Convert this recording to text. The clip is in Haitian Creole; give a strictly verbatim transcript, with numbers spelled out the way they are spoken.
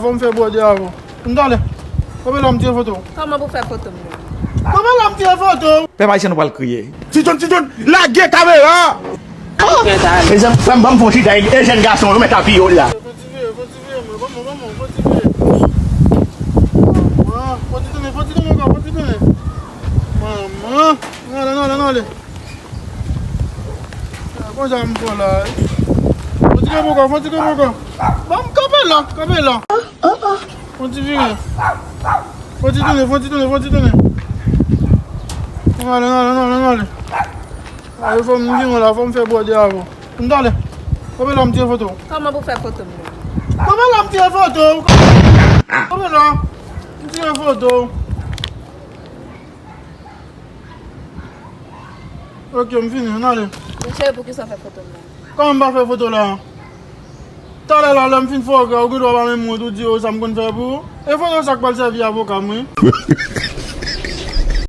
Fò m fè bwòdè avè w. M talè. Kanpe la, m tire foto. Kòman pou fè foto m nan? Kanpe la, m tire foto. Pèp ayisyen, nou pral kriye. Ti John, Ti John, lage kamera! Mezanmi, frè m, ban m fon chita, e jèn gason, yo mèt apiye w la. Fò ti vire, fò ti vire, mwen, ban mwen, ban mwen, fò ti vire. Fò ti tounen, fò ti tounen ankò, fò ti tounen. Manman, nan ale, nan ale, nan ale. Konsa m fò la. Fò ti kanpe ankò, fò ti kanpe ankò. Ban m kanpe la, kanpe la. Fò ti vire. Fò ti tounen, fò ti tounen, fò ti tounen. Nan ale, nan ale, nan ale, nan ale. Ayo, fò m vin la, fò m fè bwòdè avè w. M talè. Kanpe la, m tire foto. Kòman pou fè foto m nan? Kanpe la, m tire foto. Kanpe la. M tire foto. Ok, m fini, n ale. Monchè, poukisa w fè foto m nan? Kòman m pa fè foto la? Talè la, lè m fin fè w, ou gen dwa pa menm mwen tou di yo sa m konn fè pou ou. E foto sa k pral sèvi avoka m, wi.